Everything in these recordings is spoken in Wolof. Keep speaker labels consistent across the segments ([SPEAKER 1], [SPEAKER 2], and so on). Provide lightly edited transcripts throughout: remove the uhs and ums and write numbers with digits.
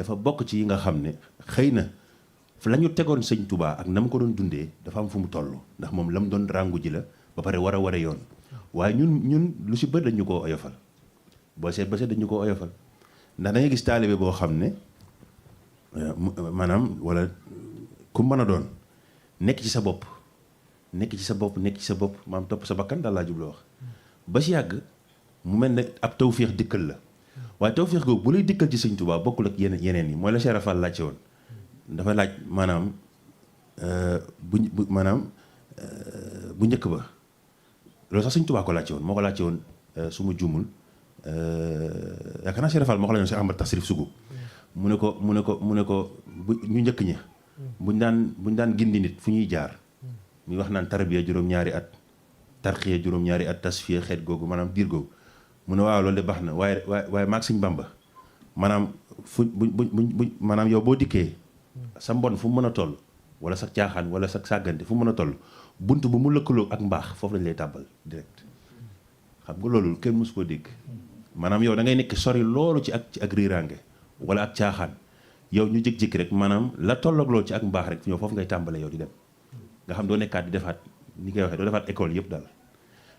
[SPEAKER 1] dafa bokk ci yi nga xam ne xëy na la ñu tegoon sëñ Touba ak na mu ko doon dundee dafa am fu mu toll ndax moom la mu doon ràngu ji la ba pare war a yoon waaye ñun lu si bëri dañu koo oyofal boo seet ba seet dañu koo oyofal ndax da ngay gis taalibe boo xam ne maanaam wala ku mën a doon nekk ci sa bopp maam topp sa bakkan daal laa jublu wax ba si yàgg mu mel ne ab tawféex dikkal la waaye tawféex googu bu lay dikkal ci sëñ Touba bokkul ak yeneen yi mooy la Cheikh Rafal laajte woon dafa laaj maanaam bu njëkk ba loolu sax sëñ Touba ko laajte woon moo ko laajte woon su ma juumul yaakaar naa Cheikh Rafal moo ko laajoon si Ahmad Tasrif Sougou mu ne ko bu ñu njëkk ña buñ daan gindi nit fu ñuy jaar muy wax naan tarbiya juróom-ñaari at tarxiya juróom-ñaari at tasfiya xeet googu maanaam diir googu mu ne waaw loolu de baax na waaye maag sëñ Bamba maanaam maanaam yow boo dikkee sa mbon fu mu mën a toll wala sa caaxaan wala sa sàggante fu mu mën a toll bunt bu mu lëkkaloo ak mbaax foofu lañ lay tàbbal direct xam nga loolu kenn mosu koo dégg maanaam yow da ngay nekk sori loolu ci ak riiraange wala ak caaxaan yow ñu jékki-jékki rek maanaam la tolloog loolu ci ak mbaax rek ñoo foofu ngay tàmbale yow di dem nga xam doo nekkaat di defaat ni koy waxee doo defaat école yëpp daal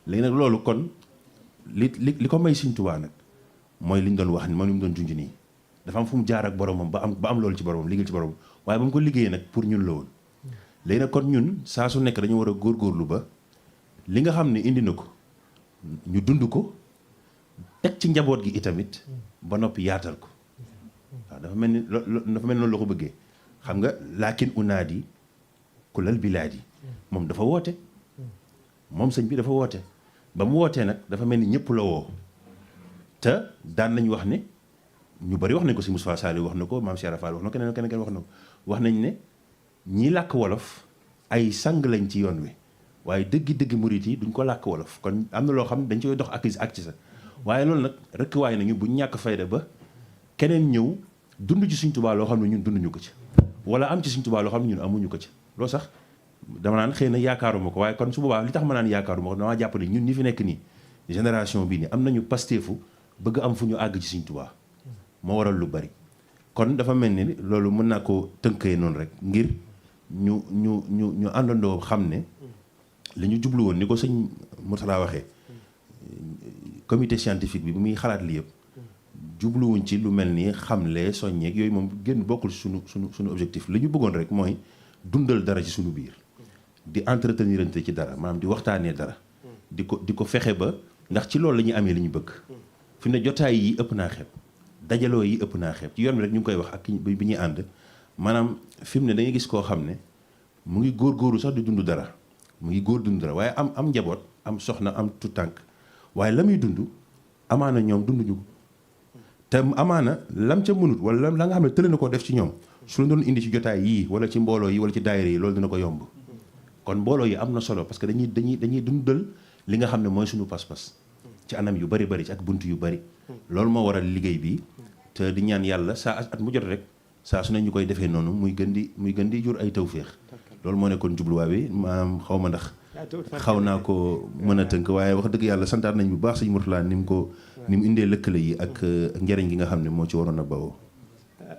[SPEAKER 1] léegi nag loolu kon li ko may Sëñ Tuubaa nag mooy li ñu doon wax ni moom li mu doon junj nii dafa am fu mu jaar ak boromam ba am loolu ci boromam liggéey ci boromam waaye ba mu ko liggéeyee nag pour ñun la woon léegi nag kon ñun saa su nekk dañu war a góorgóorlu ba li nga xam ne indi na ko ñu dund ko teg ci njaboot gi itamit ba noppi yaatal ko waaw dafa mel ni noonu la ko bëggee xam nga laakin unaadi kulal bilaadi moom dafa woote moom sëñ bi dafa woote ba mu wootee nag dafa mel ni ñëpp la woo te daan nañ wax ne ñu bari wax nañ ko si Moustapha Saliou wax na ko maam Cheikh Rafal wax na ko keneen wax na ko wax nañ ne ñii làkk wolof ay sang lañ ci yoon wi waaye dëggi murit yi duñ ko làkk wolof kon am na loo xam ne dañ koy dox ak ci sa waaye loolu nag rek waaye nañu bu ñàkk fayda ba keneen ñëw dund ci Sëñ Tuubaa loo xam ne ñun dunduñu ko ci wala am ci Sëñ Tuubaa loo xam ne ñun amuñu ko ci loolu sax dama naan xëy na yaakaaruma ko waaye kon su boobaa li tax ma naan yaakaaruma ko damaa jàpp ne ñun ñi fi nekk nii génération bii nii am nañu pasteefu bëgg am fu ñu àgg ci Sëñ Tuubaa moo waral lu bari kon dafa mel ni loolu mën naa ko tënkee noonu rek ngir ñu àndandoo xam ne li ñu jublu woon ni ko sëñ Mourtala waxee comité scientifique bi muy xalaat li yëpp jubluwuñ ci lu mel ni xamle soññeeg yooyu moom génn bokkul suñu objectif li ñu bëggoon rek mooy dundal dara ci suñu biir di entretenir ci dara maanaam di waxtaanee dara di ko fexe ba ndax ci loolu la ñuy amee li ñu bëgg fi mu ne jotaay yi ëpp naa xeeb dajaloo yi ëpp naa xeeb ci yoon bi rek ñu ngi koy wax ak bi ñuy ànd maanaam fi mu ne da ngay gis koo xam ne mu ngi góorgóorlu sax di dund dara mu ngi dund dara waaye am njaboot am soxna am tout tànk waaye la muy dund amaana ñoom dunduñu ko te amaana lam ca mënut wala la nga xam ne tële na koo def ci ñoom su la doon indi ci jotaay yii wala ci mbooloo yi wala ci daayira yi loolu dina ko yomb kon mbooloo yi am na solo parce que dañuy dundal li nga xam ne mooy suñu pas-pas ci anam yu bari bari ci ak bunt yu bari loolu moo waral liggéey bi te di ñaan yàlla saa at mu jot rek saa su ne ñu koy defee noonu muy gën di jur ay tawféex loolu moo nekkoon jubluwaay bi maanaam xaw ma ndax xaw naa ko mën a tënk waaye wax dëgg yàlla santaat nañ bu baax sëñ Mourtala ni mu indee lëkkale yi ak njëriñ gi nga xam ne moo ci waroon a bawoo.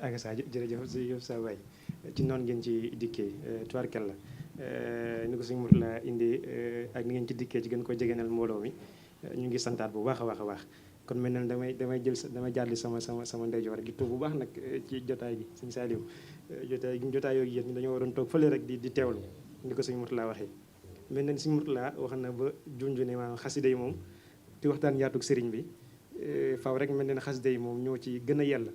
[SPEAKER 2] ak sa jërëjëf sa waay ci noonu ngeen ci dikkee tubaarkalla ni ko sëñ Mourtala indee ak ni ngeen ci dikkee ci gën ko jegenal mbooloo mi ñu ngi santaat bu baax a baax kon mel na damay jàlli sama ndeyjoor gi tuub bu baax nag ci jotaay gi sëñ Saliou jotaay yooyu yéen dañoo waroon toog fële rek di teewlu ni ko sëñ Mourtala waxee mel na ni sëñ Mourtala wax na ba junju ne maanaam xasida yi moom di waxtaan yaatug sëriñ bi faaw rek mel na ne xasida yi moom ñoo ci gën a yella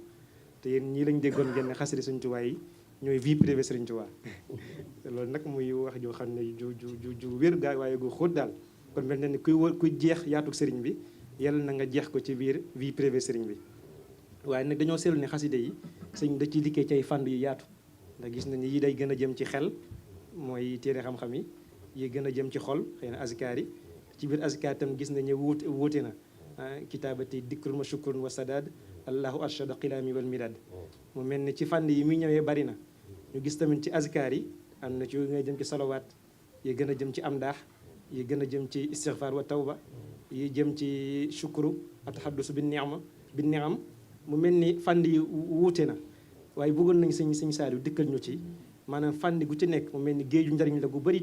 [SPEAKER 2] te yéen ñii lañ déggoon ngeen ne xasida sëñ Tuubaa yi ñooy vie privée sëriñ Tuubaa loolu nag muy wax joo xam ne ju wér gaa waaye gu xóot daal kon mel na ni kuy jeex yaatug sëriñ bi yàlla na nga jeex ko ci biir vie privée sëriñ bi waaye nag dañoo seetlu ne xasida yi sëñ da ci liggéey ci ay fànn yu yaatu ndax gis nañ yi day gën a jëm ci xel mooy téere xam-xam yi gën a jëm ci xol xëy na azkaar yi ci biir azkaar itam gis nañu wuute na kitaabati dikrun wa shukrun wa sadad allahu arshada qilaami wal midad mu mel ni ci fànn yi muy ñëwee bari na ñu gis tamit ci azkaar yi am na ci ngay jëm ci salawaat yi gën a jëm ci amdaax yi gën a jëm ci istighfar wa tawba yi jëm ci shukru ataxaddusu bi ni'am mu mel ni fànn yi wuute na waaye bëggoon nañ sëñ Saliou dikkal ñu ci maanaam fànn gu ci nekk mu mel ni géeju njariñ la gu bëri